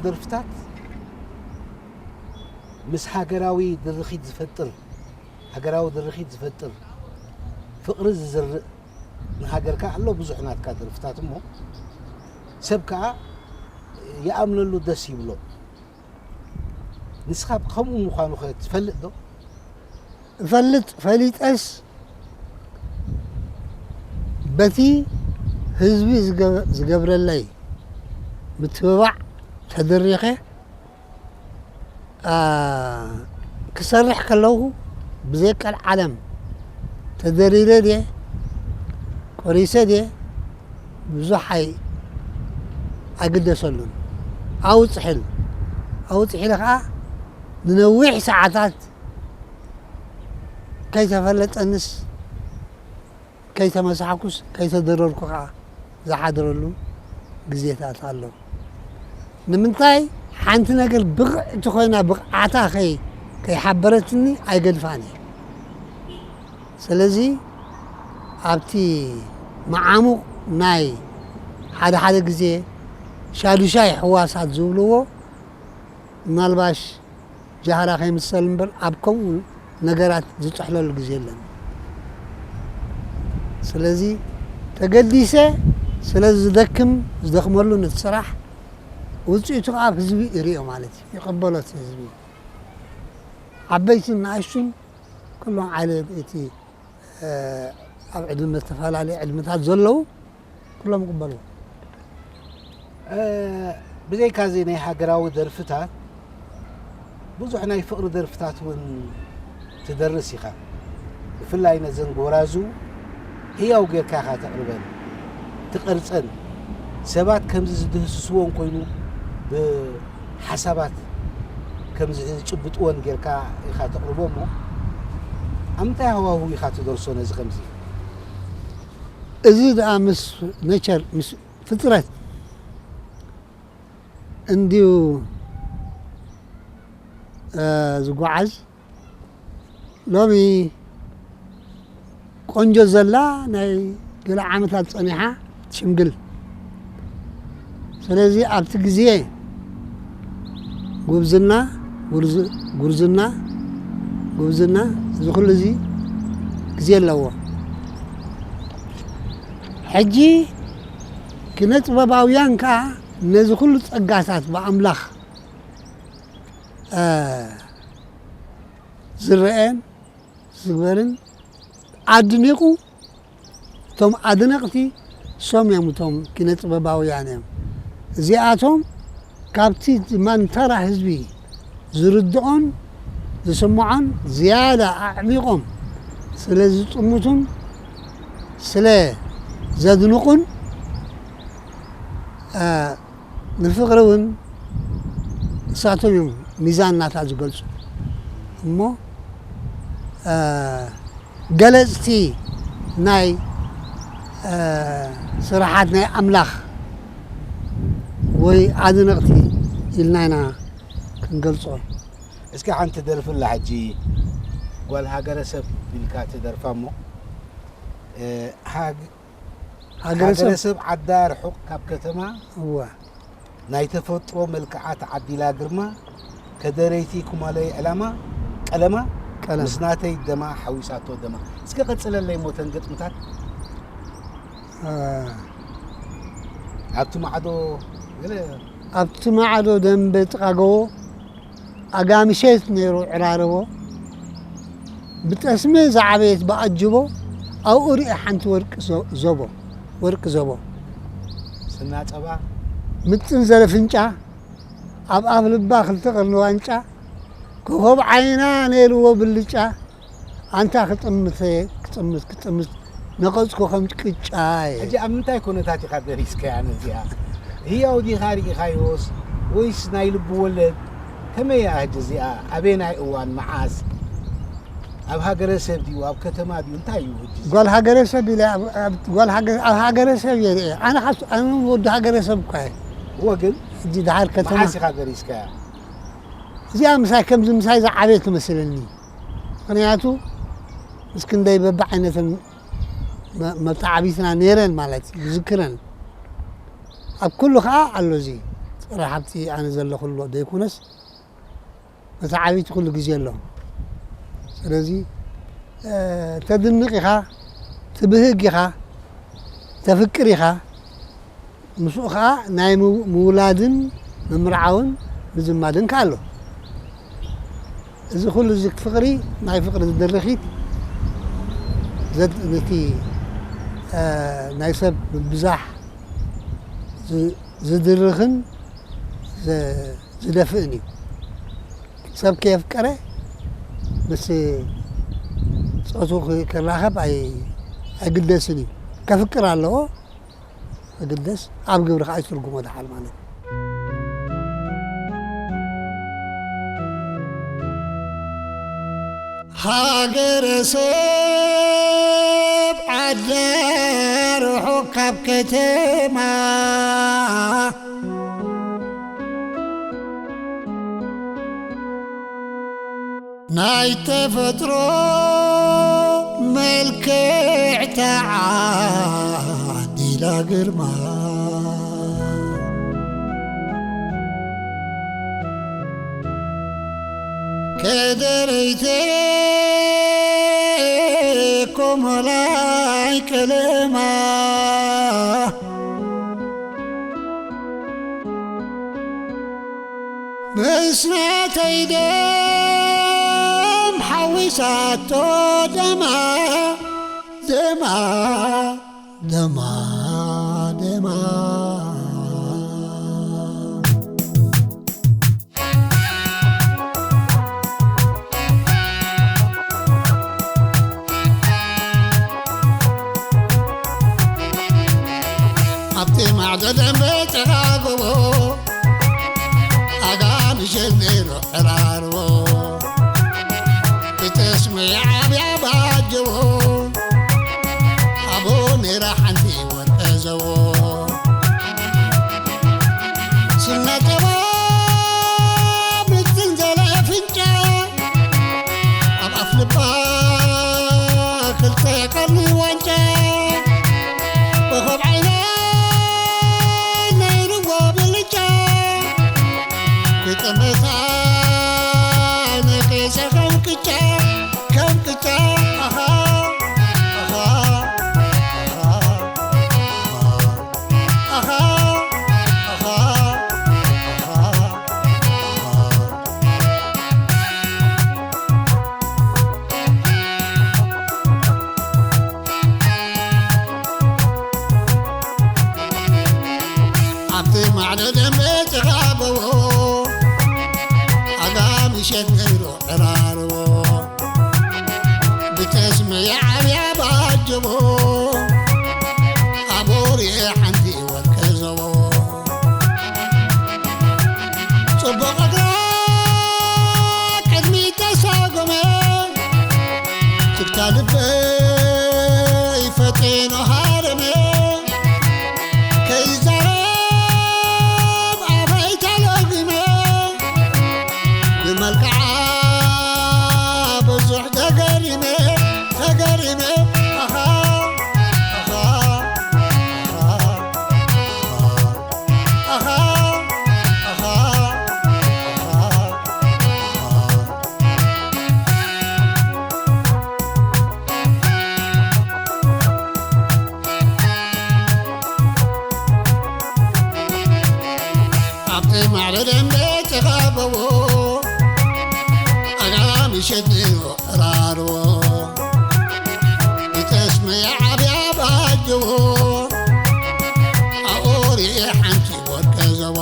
ደርፍታት ምስ ሃገራዊ ድርኺት ዝፈጥር፣ ሃገራዊ ድርኺት ዝፈጥር፣ ፍቕሪ ዝዝርእ፣ ንሃገርካ ኣሎ ብዙሕ ናትካ ደርፍታት እሞ፣ ሰብ ከኣ ይኣምነሉ፣ ደስ ይብሎ። ንስኻ ከምኡ ምዃኑ ኸ ትፈልጥ ዶ? እፈልጥ፣ ፈሊጠስ በቲ ህዝቢ ዝገ-፣ ዝገብረለይ ምትብባዕ ተደሪኸ፣ ኣ፣ ክሰርሕ ከለኹ ብዘይ ቀልዓለም ተደሪረ ድየ፣ ቆሪሰ ድየ፣ ብዙሕ ኣይ-፣ ኣይግደሰሉን። ኣውፅሕል፣ ኣውፅሒለ ኸዓ ንነዊሕ ሰዓታት ከይተፈለጠንስ፣ ከይተመሳሕኩስ፣ ከይተደረርኩ ኸዓ ዝሓድረሉ ግዜታት ኣሎ። ንምንታይ? ሓንቲ ነገር ብቕዕቲ ኮይና ብቕዓታ ከይ-፣ ከይሓበረትኒ ኣይገድፋን እየ። ስለዚ ኣብቲ መዓሙቕ ናይ ሓደ ሓደ ግዜ ሻዱሻይ ሕዋሳት ዝብልዎ፣ ምናልባሽ ጃህራ ከይምሰል እምበር፣ ኣብ ከምኡ ነገራት ዝጥሕለሉ ግዜ የለን። ስለዚ ተገዲሰ ስለ ዝደክም፣ ዝደኽመሉ ነቲ ስራሕ፣ ውፅኢቱ ከዓ ኣብ ህዝቢ ይርእዮ ማለት እዩ፣ ይቕበሎ እቲ ህዝቢ። ዓበይትን ንኣሽቱን ኩሎም ዓለ-፣ እቲ፣ እ፣ ኣብ ዕድመ፣ ዝተፈላለየ ዕድመታት ዘለዉ ኩሎም ይቕበልዎ። እ፣ ብዘይካዚ ናይ ሃገራዊ ደርፍታት፣ ብዙሕ ናይ ፍቕሪ ደርፍታት እውን ትደርስ ኢኻ። ብፍላይ ነዘን ጎራዙ ህያው ጌርካ ኢኻ ተቕርበን፣ ትቐርጸን። ሰባት ከምዚ ዝድህስስወን ኮይኑ ብሓሳባት ከምዚ ዝጭብጥወን ጌርካ ኢኻ ተቕርቦ እሞ፣ ኣብ ምንታይ ሃዋህው ኢኻ ትደርሶ ነዚ ከምዚ? እዚ ደኣ ምስ ኔቸር፣ ምስ ፍጥረት እንድዩ፣ እ፣ ዝጓዓዝ። ሎሚ ቆንጆ ዘላ ናይ ገለ ዓመታት ጸኒሓ ትሽምግል። ስለዚ ኣብቲ ግዜ ጉብዝና፣ ጉርዝ-፣ ጉርዝና፣ ጉብዝና፣ እዚ ኩሉ እዚ ግዜ ኣለዎ። ሕጂ ኪነ ጥበባውያን ከኣ ነዚ ኩሉ ጸጋታት ብኣምላኽ፣ እ፣ ዝረአን ዝግበርን ኣድኒቑ፣ እቶም ኣድነቕቲ እሶም እዮም፣ እቶም ኪነ ጥበባውያን እዮም። እዚኣቶም ካብቲ ድማ ንተራ ህዝቢ ዝርድኦን ዝስምዖን ዝያዳ ኣዕሚቖም ስለ ዝጥምቱን ስለ ዘድንቑን፣ እ፣ ንፍቕሪ እውን እሳቶም እዮም ሚዛን ናታ ዝገልጹ እሞ፣ እ፣ ገለጽቲ ናይ፣ እ፣ ስራሓት ናይ ኣምላኽ ወይ ኣድነቕቲ ኢልና ኢና ክንገልጾ። እስኪ ሓንቲ ደርፊ ኣላ ሕጂ፣ ጓል ሃገረሰብ ኢልካ ትደርፋ እሞ፣ እ፣ ሃግ-፣ ሃገረሰብ። ሃገረሰብ ዓዳ ርሑቕ ካብ ከተማ፣ እወ። ናይ ተፈጥሮ መልክዓ ተዓዲላ ግርማ፣ ከደረይቲ ኩማለይ ዕላማ፣ ቀለማ፣ ቀለም። ምስ ናተይ ደማ ሓዊሳቶ ደማ። እስከ ቀጽለለይ እሞ እተን ግጥምታት። አ። ኣብቲ ማዕዶ ገለ ኣብቲ ማዕዶ ደንበ ጥቓ ጎቦ ኣጋምሸት ነይሩ ዕራርቦ። ብጠስሚ ዝዓበየት ብኣጅቦ ኣብኡ ርእየ ሓንቲ ወርቂ ዞ-፣ ዞቦ፣ ወርቂ ዞቦ። ስና ጸባ። ምጥን ዘለ ፍንጫ፣ ኣብ ኣፍ ልባ ክልተ ቀርኒ ዋንጫ፣ ኮኾብ ዓይና ነይርዎ ብልጫ፣ ኣንታ ክጥምት፣ ክጥምት፣ ክጥምት፣ ነቐጽኩ ከም ቅጫ እየ። ሕጂ ኣብ ምንታይ ኩነታት ኢኻ ደሪስካያ ነዚኣ? ህያው ዲኻ ርኢኻዮስ ወይስ ናይ ልቢ ወለድ? ከመይ እያ ሕጂ እዚኣ? ኣበየናይ እዋን? መዓስ? ኣብ ሃገረሰብ ድዩ? ኣብ ከተማ ድዩ? እንታይ እዩ ሕጂ እዚ? ጓል ሃገረሰብ ኢለ ኣብ፣ ኣብ፣ ጓል ሃገ-፣ ኣብ ሃገረሰብ እየ ርእየ። ኣነ ካብ፣ ኣነ ወዲ ሃገረሰብ እኳ እየ። እወ፣ ግን ሕጂ ደሓር ከተማ። መዓስ ኢኻ ደሪስካያ? እዚኣ ምሳይ፣ ከምዚ ምሳይ ዝዓበየት ትመስለኒ። ምኽንያቱ ምስ ክንደይ በብዓይነተን መ-፣ መተዓቢትና ነይረን ማለት እዩ፣ ዝዝክረን። ኣብ ኩሉ ኸዓ ኣሎ እዚ። ጥራይ ሃብቲ ኣነ ዘለኹ ኣሎ ዘይኮነስ፣ መተዓብይቲ ኩሉ ግዜ ኣሎ። ስለዚ፣ እ፣ ተድንቕ ኢኻ፣ ትብህግ ኢኻ፣ ተፍቅር ኢኻ፣ ምስኡ ኸዓ ናይ ምው-፣ ምውላድን ምምርዓውን ምዝማድን ከኣ ኣሎ። እዚ ኩሉ እዚ ፍቕሪ፣ ናይ ፍቕሪ ዝድርኺት ዘድ-፣ ነቲ፣ እ፣ ናይ ሰብ ምብዛሕ ዝ-፣ ዝድርኽን ዘ-፣ ዝደፍእን እዩ። ሰብ ከየፍቀረ ምስ ጾቱ ክ-፣ ክራኸብ ኣይ-፣ ኣይግደስን እዩ። ከፍቅር ኣለዎ፣ ክግደስ፣ ኣብ ግብሪ ከኣ ይትርጉሞ ደሓር ማለት እዩ። ሃገረሰብ ዓዳ ርሑቕ ካብ ከተማ፣ ናይ ተፈጥሮ መልክዕ ተዓዲላ ግርማ፣ ከደረይተ ኮሞላይ ቀለማ። ምስ ናተይ ደም ሓዊሳቶ ደማ፣ ደማ፣ ደማ፣ ደማ። ኣብቲ ማዕዶ ደንበ ጭቓ ጎቦ፣ ኣጋ ምሸት ነይሩ ዕራርቦ። ብጠስሚ ዓብያ ባጀዎ፣ ኣቦ ነይራ ሓንቲ ወርቀ ዘቦ። ስነጠባ ምጥንዘለ ኣፍንጫ፣ ኣብ ኣፍ ልባ ክልተ ቀርኒ ዋንጫ፣ ኮኾብ ዓይና ነይርዎ ብልጫ፣ ክጥመታ ነቂጸ ከም ቅጫ፣ ከም ቅጫ፣ ኣኻ፣ ኣኻ፣ ኣኻ። ኣኻ፣ ኣኻ፣ ኣኻ፣ ኣኻ። ኣብቲ ማዕዶ ደንበ ጭቓ ጎቦ፣ ኣጋ ምሸት ነይሩ ዕራርቦ። ብጠስሚ ዓብያ ባጀቦ፣ ኣብኡ ርኤ ሓንቲ ወርቂ ዘቦ። ጽቡቕ እግራ ቅድሚት ተሳጎመ፣ ትግታ ልበይ ፈጢኑ ሃረመ። ከይዛረብ ኣፈይ ተለጒመ፣ ብመልክዓ ብዙሕ ተገሪመ፣ ተገሪመ። ኣኻ፣ ኣኻ፣ ኣኻ፣ ኣኻ፣ ኣኻ፣ ኣኻ፣ ኣኻ። ኣብቲ ማዕዶ ደንበ ተኸበዎ፣ ኣጋ ምሸት ነይሩ ዕራርቦ። ብጠስሚ ዓብያ ባጀዎ፣ ኣብኡ ርኤ ሓንቲ ወርቀ ዘቦ።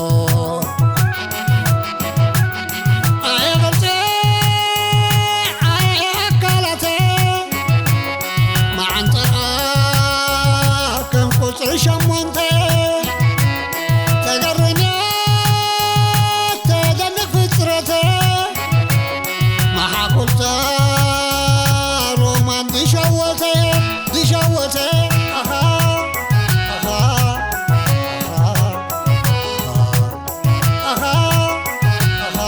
ኣየ ቅርጺ፣ ኣየ ኣካላተ፣ መዓንጣኣ ከም ቁጽሪ ሸሞንተ። ተገሪመ ተደንቕ ፍጥረተ፣ መሓኩልታ ሮማን ድሸወተ፣ ድሸወተ። ኣኻ፣ ኣኻ፣ ኣኻ። ኣኻ፣ ኣኻ፣ ኣኻ፣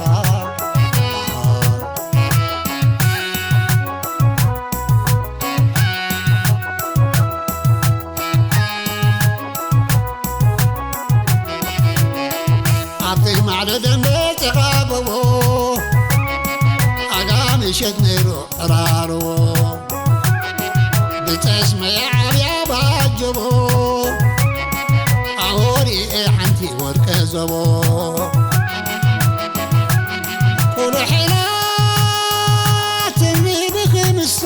ኣኻ። ሸት ነይሩ ዕራርዎ ብጠስመ ዓብያ ባጀቦ ኣወሪኤ ሓንቲ ወርቀ ዘቦ ቁልሕ ኢላትኒ ብክምሳ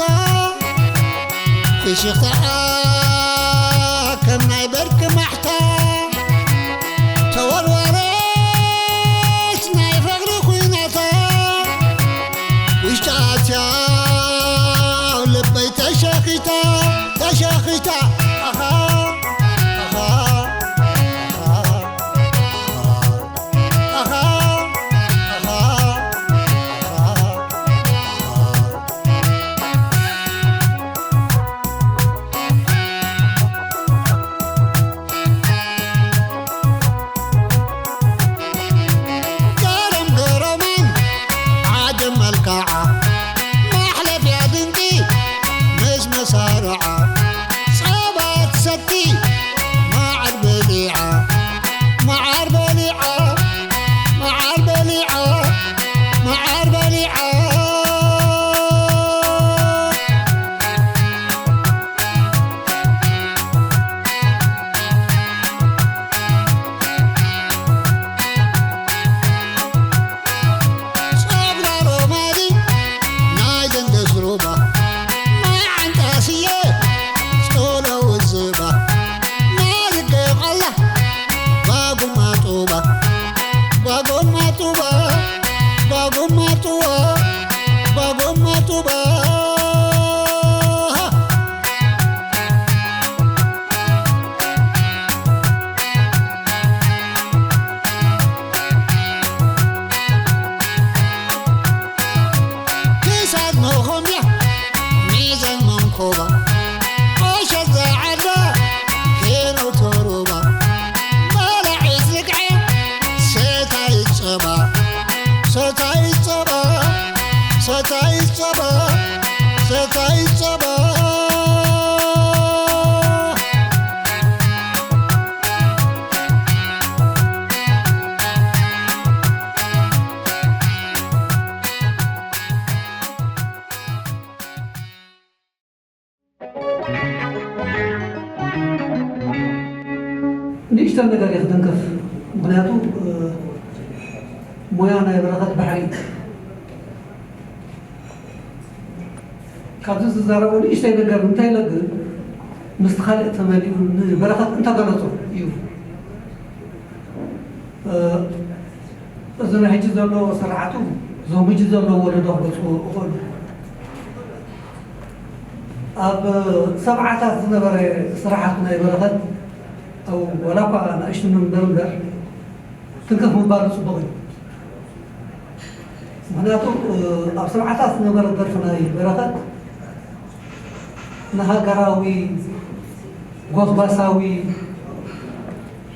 ፍሽኽታኣ ከም ናይ በርቂ ማሕታ ተወርወረት ናይ ፍቕሪ ኲናታ ውሽጢ ኣትያ ልበይ ተሸኺታ ተሸኺታ ኣኻ ኣኻ ኣኻ ኣኻ ኣኻ ኣኻ ገረም ገረመን ዓጀብ መልክዓ ማሕለፍያ ድንቂ ምስ መሳርዓ ጸባ ትሰቲ መዓር በሊዓ መዓር በሊዓ መዓር በሊዓ መዓር በሊዓ ጸጉራ ሮማሊ ናይ ደንደስ ሩባ ማይ ዓንቃስየ ጾሎ ውዝባ ናይ ልገቕ ኣላ ባጉማ ጡባ ባጎማ ጡባ ባጎማ ጡባ ባጎማ ጡባ ክሳድ መኾምብያ ሚዛን መንኮባ ቁሸት ዝዓዳ ሄኖ ተሩባ መላዒት ዝግዐ ሰታይ ጸባ ሰታይ ጸባ ሰታይ ጸባ ሰታይ ጸባ ንእሽተን ነገር እየ ክትንክፍ። ምኽንያቱ ሞያ ናይ በረኸት ባሕሪ እዩ። ካብዚ ዝዛረቦ ንእሽተይ ነገር እንታይ ኢለ ግን ምስቲ ካልእ ተመሊኡ ንበረኸት እንተገለጾ እዩ። እዚ ናይ ሕጂ ዘሎ ስርዓቱ እዞም ሕጂ ዘለዉ ወለዶ ክገልጽዎ ይኽእሉ። ኣብ ሰብዓታት ዝነበረ ስራሓት ናይ በረኸት ዋላ እኳ ንእሽቱ ንንበር እምበር ትንክፍ ምባሉ ጽቡቕ እዩ። ምኽንያቱ ኣብ ሰብዓታት ዝነበረ ደርፊ ናይ በረኸት ንሃገራዊ ጎስጓሳዊ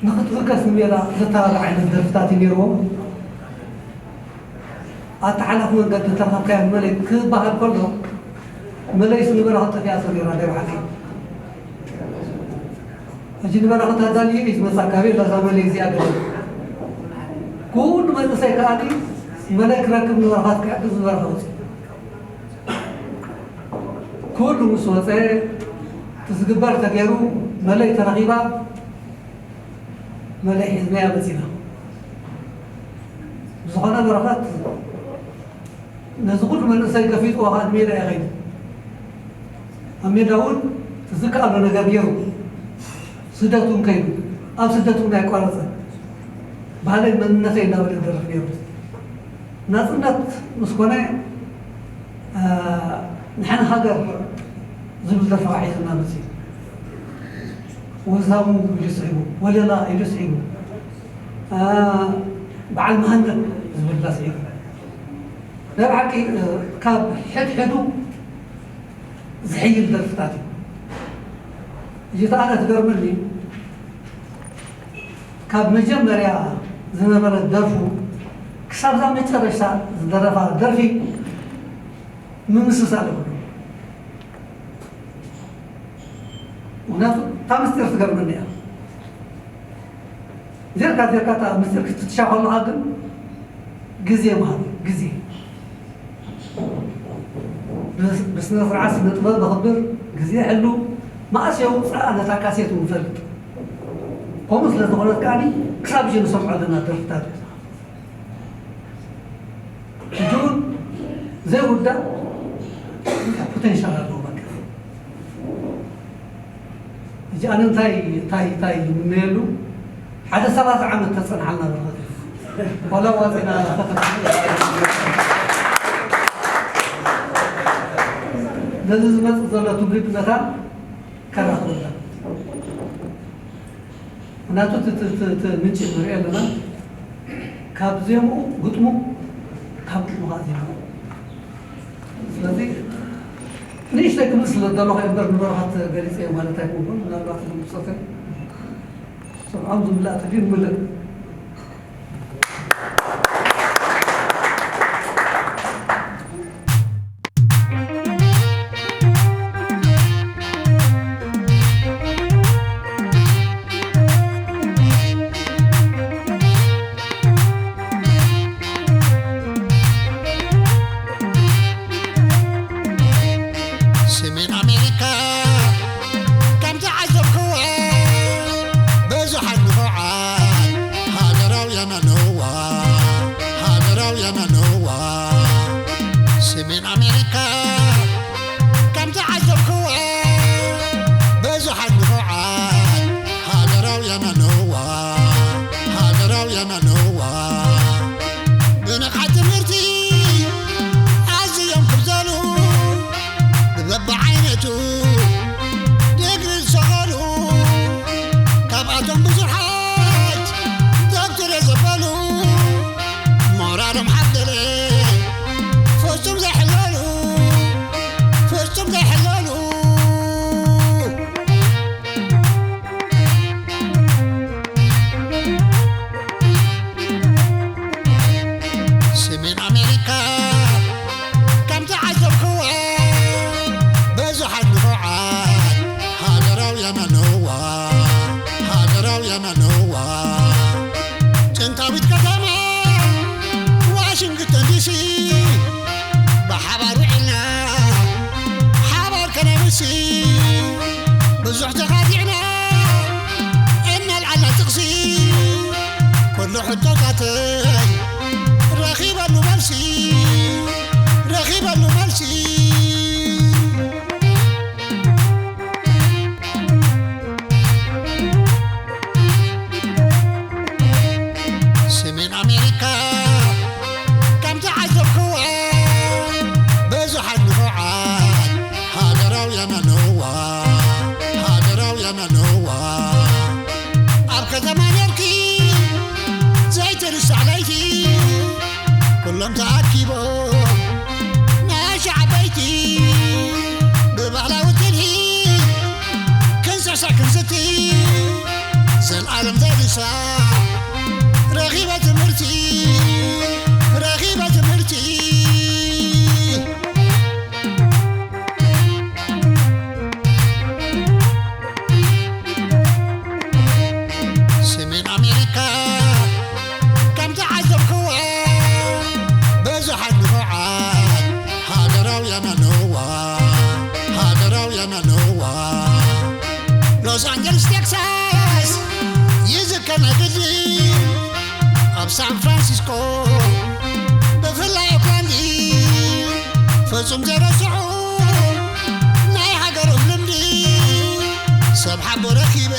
ንኽትብገስ ንሜዳ ዘተባብዕ ዓይነት ደርፍታት እዩ ነይርዎ። ኣተሓላፊ መንገዲ ተረኸብካዮ መለይ ክበሃል ከሎ መለይሲ ንበረኸት ጠፊኣቶ ነይራ ናይ ብሓቂ። ሕጂ ንበረኸት ኣዳልዩ እዩ ዝመጻ ካበይ ኣላ እዛ መለይ እዚኣ ገለ። ኩሉ መንእሰይ ከኣ መለይ ክረክብ ንበረኸት ክሕግዝ ንበረኸት ወጺኡ። ኩሉ ምስ ወጸ እቲ ዝግበር ተገይሩ መለይ ተረኺባ መለይ ሒዝናያ መጺና። ብዝኾነ በረኸት ነዚ ኩሉ መንእሰይ ገፊጥዎ ኸዓ ንሜዳ እዩ ኸይዱ። ኣብ ሜዳ እውን ዝከኣሎ ነገር ገይሩ ስደት እውን ከይዱ ኣብ ስደት እውን ኣይቋረጸን። ባህለይ መንነተይ እናበለ ይደርፍ ነይሩ። ናጽነት ምስ ኮነ ንሕና ሃገር ዝብል ደርፊ ሒዙና መጺኡ። ወዛሙ ኢሉ ስዒቡ፣ ወለላ ኢሉ ስዒቡ፣ በዓል መሃንደት ዝብላ ስዒቡ። ናይ ብሓቂ ካብ ሕድሕዱ ዝሕይል ደርፍታት እዩ። እጅ ተኣነ ትገርመኒ ካብ መጀመርያ ዝነበረ ደርፉ ክሳብዛ መጨረሻ ዝደረፋ ደርፊ ምምስሳል ኣለዎ። ምክንያቱ እታ ምስጢር ትገርመኒ እያ። ዜርካ ዜርካ እታ ምስጢር ክትፍትሻ ከለኻ ግን ግዜ ምሃብ ግዜ ብስነ ስርዓት ስነ ጥበብ ዘኽብር፣ ግዜ ሕሉ፣ መኣስ የውፅኣ ነታ ካሴት እውን ፈልጥ። ከምኡ ስለ ዝኾነት ከኣ ክሳብ እጂ ንሰምዖ ኣለና ደርፍታት። ሕጂ እውን ዘይውዳእ ፖቴንሻል ኣለዎ። በቃ ሕጂ ኣነ እንታይ እንታይ እንታይ ዝምነየሉ፣ ሓደ ሰላሳ ዓመት ተጸንሓልና በረኸት እዩ። ዋላ ዋዜና ነዚ ዝመጽእ ዘሎ ትውልድ መታን ከራኽበና። ምክንያቱ እቲ እቲ እቲ እቲ ምንጪ ንሪኦ ኣለና፣ ካብ ዜምኡ ግጥሙ፣ ካብ ግጥሙ ከዓ ዜምኡ። ስለዚ ንእሽተይ ክብል ስለ ዘለኹ እየ እምበር ንበረኸት ገሊፀ እየ ማለት ኣይኮንኩን። ምናልባት ብጾተይ ሰብዓም ዝምላእ ተድዩ ንምልእ። ሰሜን ኣሜሪካ ከም ዝዓዘብክዋ ብዙሓት ንፉዓት ሃገራውያን ኣለውዋ፣ ሃገራውያን ኣለውዋ። ሰሜን ኣሜሪካ ከም ዝዓዘብክዋ ብዙሓት ንፉዓት ሃገራውያን ኣለውዋ፣ ሃገራውያን ኣለውዋ። ብንቕሓት ትምህርቲ ኣዝዮም ክብዘሉ፣ ብበብዓይነቱ ዲግሪ ዝሰቐሉ፣ ካብኣቶም ብዙሓት ዶክትሬት ዘበሉ፣ ሞራሎም ሓፍ ገለ ፍጹም ዘይሕለሉ፣ ፍጹም ዘይሕለሉ። ሰሜን ኣሜሪካ ከም ዝዓዘብክዋ ብዙሓት ንፉዓት ሃገራውያን ኣለውዋ፣ ሃገራውያን ኣለውዋ። ጥንታዊት ከተማ ዋሽንግተን ዲሲ ብሓባር ውዒልና ሓባር ከነምሲ ብዙሕ ተኻቲዕና እናልዓልና ጥቕሲ ኩሉ ሕቶታተይ ረኺበሉ መልሲ ረኺበሉ መልሲ። ሰሜን ኣሜሪካ ከም ዝዓዘብክዋ ብዙሓት ንፉዓት ሃገራውያን ኣለውዋ፣ ሃገራውያን ኣለውዋ። ኣብ ከተማ ኔርኪ ዘይትርሳዕ ለይቲ ኩሎም ተኣኪቦም ንኣሽ ዓበይቲ ብባህላዊ ትልሂት ክንስዕስዕ ክንስቲ ዘልኣለም ዘይርሳዕ ረኺበ ትምህርቲ ረኺበ ትምህርቲ። ሰሜን ኣሜሪካ ከም ዝዓዘብክዋ ብዙሓት ንፉዓት ሃገራውያን ኣለውዋ፣ ሃገራውያን ኣለውዋ። ሎስ ኣንጀለስ ቴክሳስ ይዝከር ናይ ግድን ኣብ ሳን ፍራንሲስኮ ብፍላይ ኦክላንድ ፍጹም ዘይረስዑ ናይ ሃገሮም ልምዲ ሰብ ሓቦ ረኺበ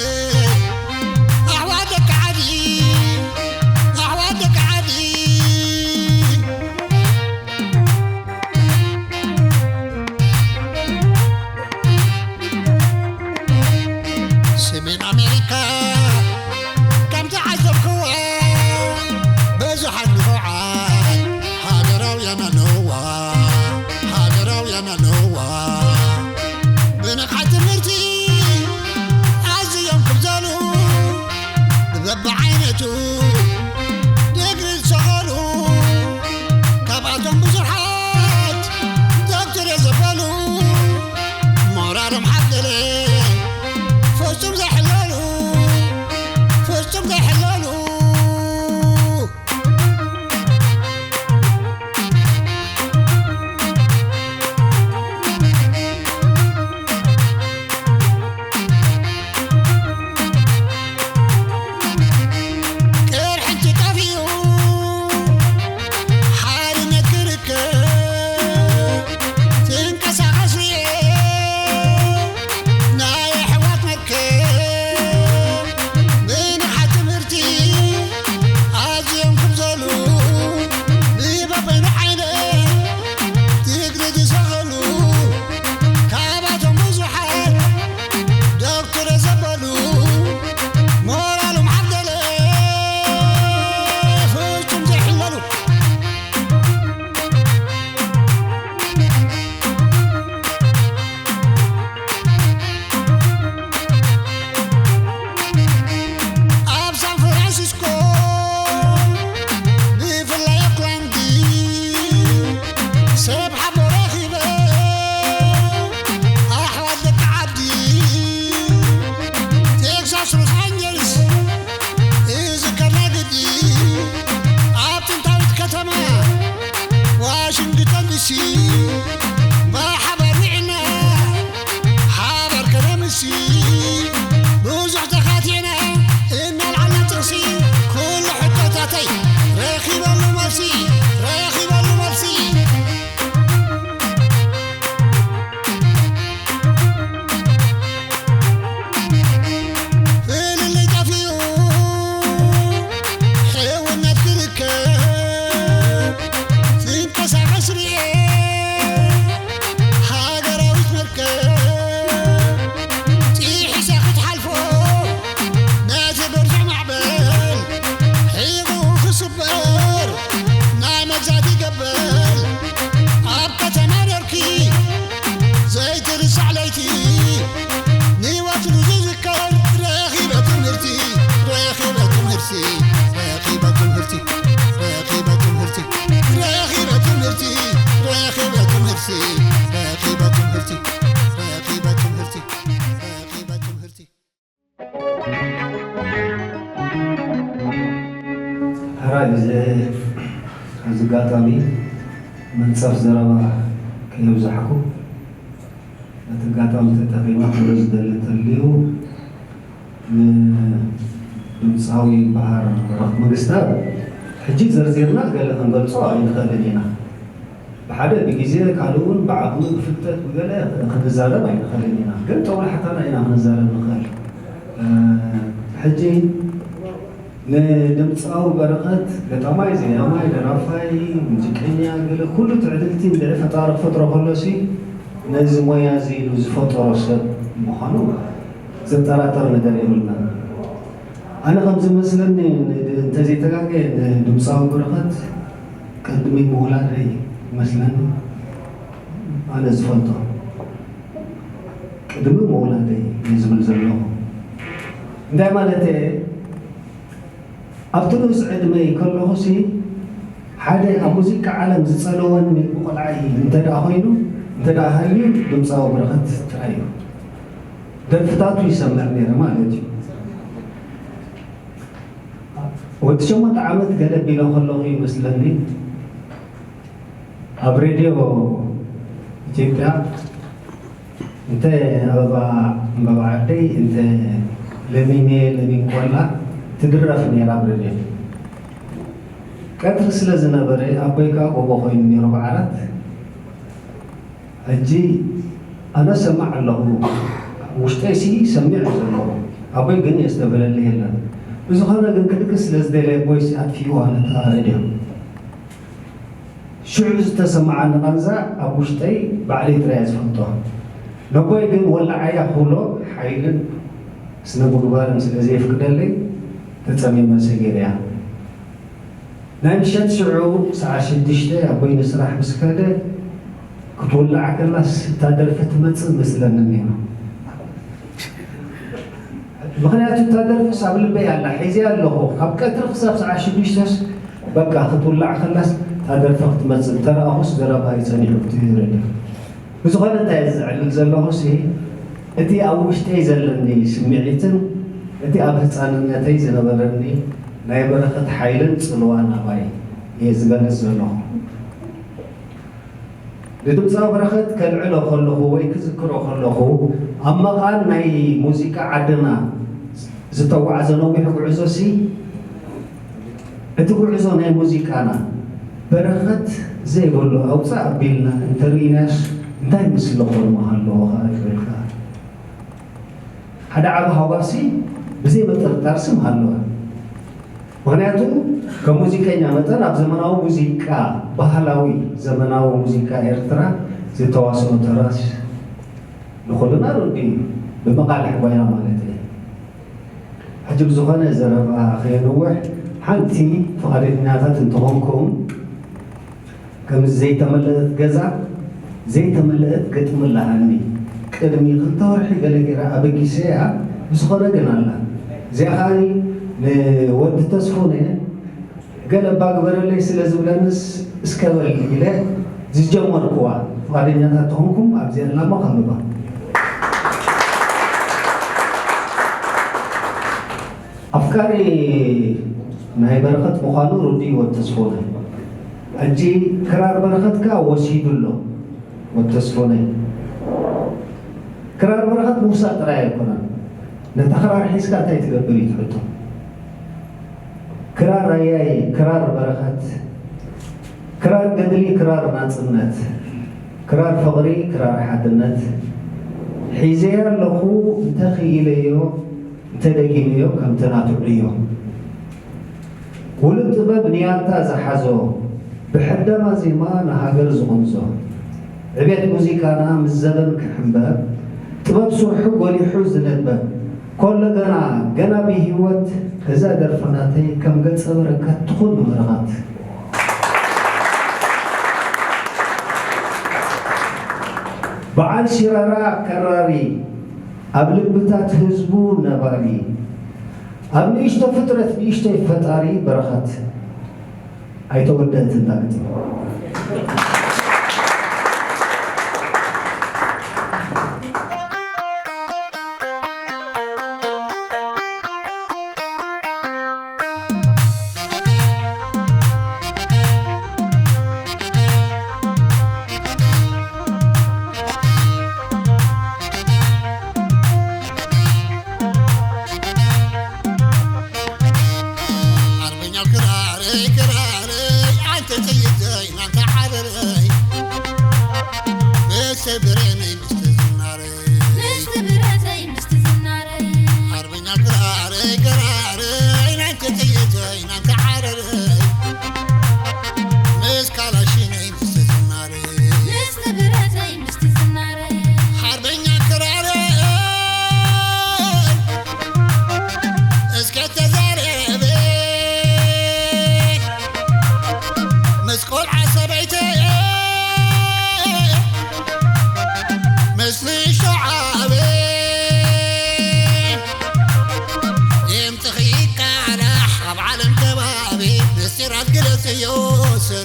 ኣሕዋት ደቂ ዓዲ ኣሕዋት ደቂ ዓዲ። ሰሜን ኣሜሪካ ከም ዝዓዘብክዋ ብዙሓት ንፉዓት ሃገራውያን ኣለውዋ፣ ሃገራውያን ኣለውዋ። እዚ ኣጋጣሚ መንጸፍ ዘረባ ከየብዛሕኩ፣ ነቲ ኣጋጣሚ ተጠቒመ ክብሎ ዝደሊ እንተልዩ፣ ንድምጻዊ በሃር በረኸት መንግስተኣብ ሕጂ ዘርዚርና ገለ ክንገልጾ ኣይንኽእልን ኢና። ብሓደ ብግዜ፣ ካልእ እውን ብዓቕሚ፣ ብፍልጠት፣ ብገለ ክንዛረብ ኣይንኽእልን ኢና። ግን ጦብላሕታና ኢና ክንዛረብ ንኽእል። እ፣ ሕጂ ንድምጻዊ በረኸት ገጣማይ፣ ዘያማይ፣ ደራፋይ፣ ሙዚቀኛ፣ ገለ ኩሉ ትዕድልቲ እንድዒ ፈጣሪ ክፈጥሮ ከሎሲ ነዚ ሞያ እዚ ኢሉ ዝፈጠሮ ሰብ ምዃኑ ዘጠራጥር ነገር የብልናን። ኣነ ከም ዝመስለኒ፣ ን-፣ እንተዘይተጋግየ፣ ንድምጻዊ በረኸት ቅድሚ ምውላደይ ይመስለኒ፣ ኣነ ዝፈልጦ ቅድሚ ምውላደይ እየ ዝብል ዘለኹ። እንታይ ማለት እየ? ኣብቲ ንኡስ ዕድመይ ከለኹሲ፣ ሓደ ኣብ ሙዚቃ ዓለም ዝጸለወኒ ብቑልዓይ እንተ ደኣ ኮይኑ፣ እንተ ደኣ ሃልዩ፣ ድምጻዊ በረኸት ጥራይ እዩ። ደርፍታቱ ይሰምዕ ነይረ ማለት እዩ። ወዲ ሸሞንተ ዓመት ገለ ቢለ ከለኹ ይመስለኒ፣ ኣብ ሬድዮ ኢትዮጵያ፣ እንተ ኣበባ ዕምባባ ዓደይ፣ እንተ ለሚንየ ለሚን ኮላ ትድረፍ ነይራ ኣብ ሬድዮ። ቀትሪ ስለ ዝነበረ፣ ኣቦይ ከኣ ጎቦ ኮይኑ ነይሩ ብዓራት። ሕጂ ኣነ ሰማዕ ኣለኹ፣ ውሽጠይሲ ሰሚዕ ዘለኹ። ኣቦይ ግን የስተብህለለይ የለን። ብዝኾነ ግን ክድቅስ ስለ ዝደለየ፣ ኣቦይሲ ኣጥፊእዋ ነታ ሬድዮ። ሽዑ ዝተሰምዓኒ ቃንዛ ኣብ ውሽጠይ ባዕለይ ጥራይ እየ ዝፈልጦ። ነቦይ ግን ወላዓያ ክብሎ ሓይልን ስነ ምግባርን ስለ ዘየፍቅደለይ ተጸሚመ ሰጊረያ። ናይ ምሸት ሽዑ ሰዓት ሽዱሽተ ኣቦይ ንስራሕ ምስ ከደ ክትውላዕ ከላስ እታ ደርፊ ትመጽእ መስለኒ ነይሩ። ምኽንያቱ እታ ደርፍስ ኣብ ልበይ ኣላ፣ ሒዘያ ኣለኹ። ካብ ቀትሪ ክሳብ ሰዓት ሽዱሽተስ በቃ ክትውላዕ ከላስ እታ ደርፊ ክትመጽእ፣ እንተ ረኣኹስ ዘረባ እዩ ጸኒሑ እቲ ሬድዮ። ብዝኾነ እንታይ እየ ዘዕልል ዘለኹሲ፣ እቲ ኣብ ውሽጠይ ዘለኒ ስምዒትን እቲ ኣብ ህጻንነተይ ዝነበረኒ ናይ በረኸት ሓይልን ጽልዋን ኣባይ እየ ዝገልጽ ዘለኹ። ንድምጻዊ በረኸት ከልዕሎ ከለኹ ወይ ክዝክሮ ከለኹ፣ ኣብ መቓን ናይ ሙዚቃ ዓድና ዝተጓዕዘ ነዊሕ ጉዕዞሲ፣ እቲ ጉዕዞ ናይ ሙዚቃና በረኸት ዘይብሉ ኣውጻእ ኣቢልና እንተርኢናስ፣ እንታይ ምስሊ ኮርማ ሃለዎ ኸኣ ክብል ከኣ። ሓደ ዓቢ ሃዋሲ ብዘይ ምጥርጣር ስም ሃለወ። ምኽንያቱ ከም ሙዚቀኛ መጠን ኣብ ዘመናዊ ሙዚቃ፣ ባህላዊ ዘመናዊ ሙዚቃ ኤርትራ ዝተዋስኦ ተራስ ንኹልና ርዱእ እዩ፣ ብመቓልሕ ጓይላ ማለት እየ። ሕጂ ብዝኾነ ዘረባ ከየንውሕ፣ ሓንቲ ፍቓደኛታት እንተኾንኩም፣ ከምዚ ዘይተመልአት ገዛ፣ ዘይተመልአት ግጥሚ ኣለሃኒ። ቅድሚ ክልተ ወርሒ ገለ ገይረ ኣበጊሰያ፣ ብዝኾነ ግን ኣላ። እዚኣ ከኣ ንወዲ ተስፎነ ገለ እባ ግበረለይ ስለ ዝብለንስ እስከ በል ኢለ ዝጀመርኩዋ። ፍቓደኛታት ተኾንኩም ኣብዚኣ ኣላ እሞ ከንብባ። ኣፍቃሪ ናይ በረኸት ምዃኑ ርዱእ እዩ ወዲ ተስፎነ። ሕጂ ክራር በረኸት ከኣ ወሲዱ ኣሎ ወዲ ተስፎነ። ክራር በረኸት ምውሳድ ጥራይ ኣይኮነን። ነታ ክራር ሒዝካ እንታይ ትገብር እዩ እቲ ሕቶ። ክራር ኣያይ፣ ክራር በረኸት፣ ክራር ገድሊ፣ ክራር ናጽነት፣ ክራር ፍቕሪ፣ ክራር ሓድነት ሒዘያ ኣለኹ፣ እንተኽኢለዮ፣ እንተደጊመዮ ከምቲ ናቱ ዕዮ። ውሉድ ጥበብ ንያንታ ዝሓዞ፣ ብሕደማ ዜማ ንሃገር ዝቕንዞ፣ ዕቤት ሙዚቃና ምስ ዘበን ክሕንበብ፣ ጥበብ ስርሑ ጎሊሑ ዝንበብ፣ ከሎ ገና፣ ገና ብህይወት እዛ ደርፊ ናተይ ከም ገጸ በረከት ትኹን ንበረኸት። በዓል ሽራራ ከራሪ፣ ኣብ ልብታት ህዝቡ ነባሪ፣ ኣብ ንእሽቶ ፍጥረት ንእሽቶይ ፈጣሪ በረኸት። ኣይተወደእትን እታ ግጥሚ።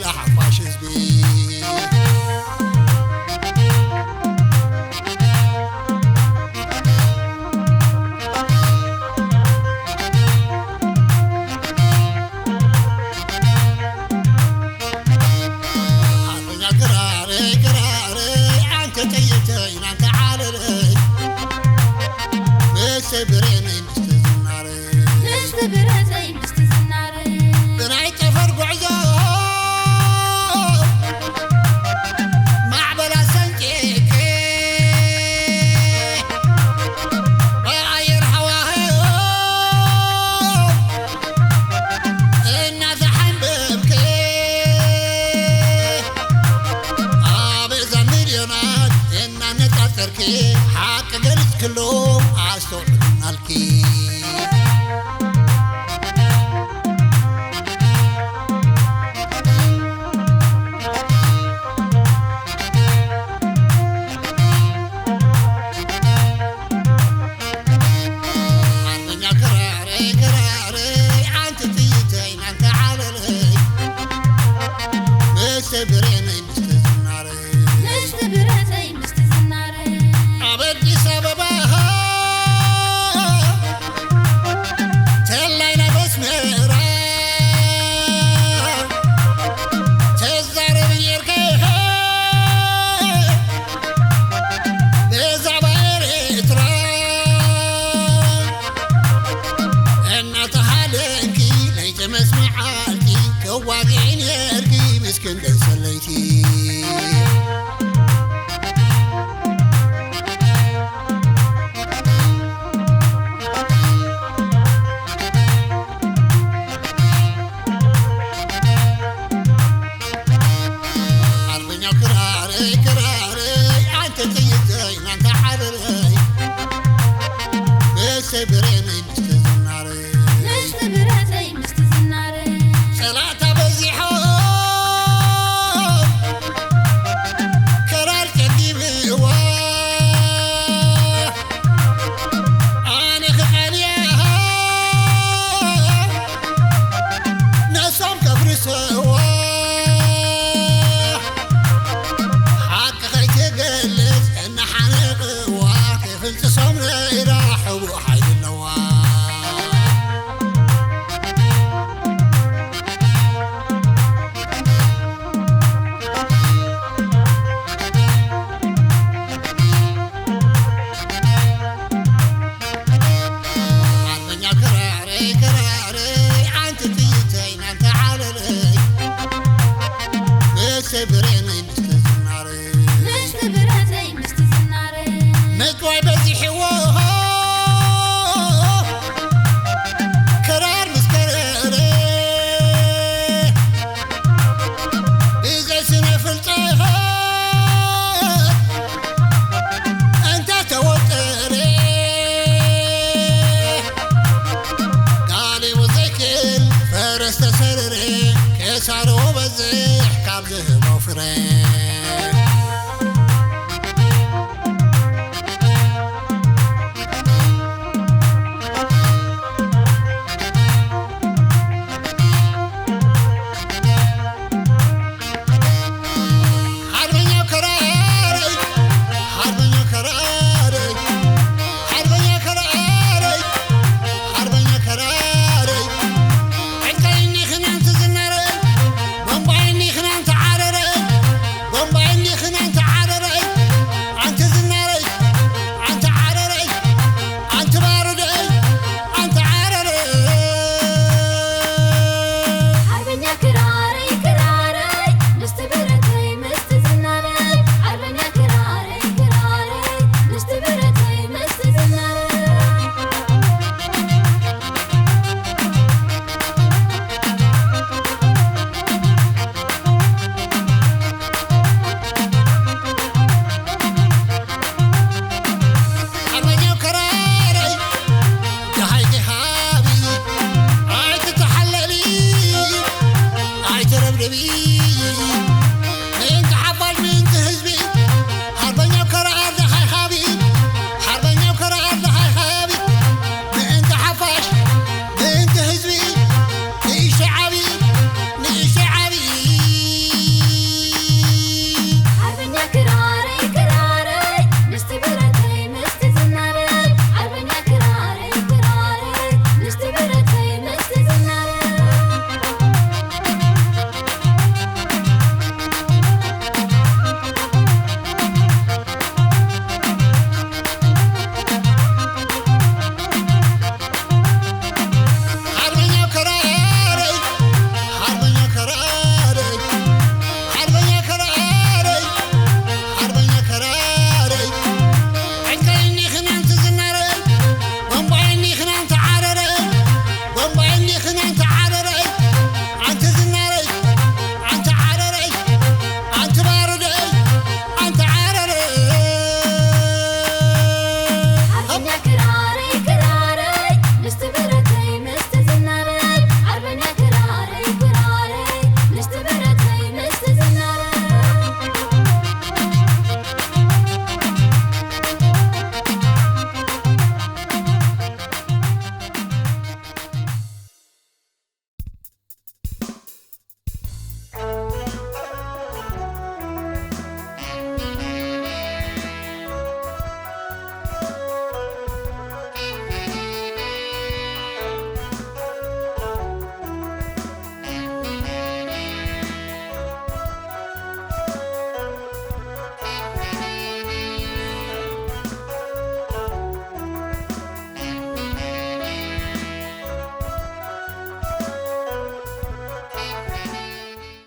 ሓፋሽ ህዝቢ። ሓርበኛ ክራረይ፣ ክራረይ፣ ኣንተ ጥይተይ፣ ናንተ ዓለለይ፣ ምስቲ ብሬነይ፣ ምስቲ ዝናረይ። ምስቲ ብረተይ ምስቲ ዝናረይ። ብናይ ጠፈር ጉዕዞ ማዕበል ኣሰንቂቂ፣ ብኣየር ሃዋህው እናተሓንበብኪ፣ ኣብ እዛ ሚልዮናት እናነጻጸርኪ፣ ሓቂ ገሊጽክሉ ኣስተውዕልናልኪ። ሓርበኛ ክራረይ፣ ክራረይ፣ ኣንቲ ጥይተይ፣ ናንተ ዓለለይ፣ ምስቲ ብሬነይ፣ ምስቲ ዝናረይ። ምስቲ ብረተይ ምስቲ ዝናረይ። ኣብ ኣዲስ ኣበባ፣ ተላይ ናብ ኣስመራ፣ ተዛረቢ ኔርኪ ብዛዕባ ኤርትራ። እናተሃለልኪ ለይቲ ምስ መዓልቲ፣ ተዋጊዒ ኔርኪ ምስ ክንደይ ሰለይቲ። ሓርበኛ ክራረይ፣ ክራረይ፣ ኣንተ ጥይተይ፣ ናንተ ዓረረይ፣ ምስቲ ብሬነይ፣ ምስቲ ዝናረይ። ምስቲ ብረተይ፣ ምስቲ ዝናረይ። ጸላእታ በዚሖም፣ ክራር ጸጊብዋ፣ ኣነ ክቐንያ፣ ነሶም ከፍርሰዋ፣ ሓቂ ከይትገልጽ እናሓነቕዋ፣ ክፍንጭሶም ነይራ ሕቡእ ሓይሊ ኣለዋ። ሓርበኛ ክራረይ፣ ክራረይ፣ ኣንቲ ጥይተይ፣ ናንተ ዓለለይ፣ ምስቲ ብሬነይ፣ ምስቲ ዝናረይ። ምስቲ ብረተይ፣ ምስቲ ዝናረይ። ምጥዋይ በዚሕዎ፣ ክራር ምስ ከረረ፣ ብዘይ ስነ ፍልጠት እንተ ተወጠረ፣ ጋሊቡ ዘይክእል ፈረስ ተሰረረ፣ ከሳሩ በዝሕ ካብ ዝህቦ ፍረ።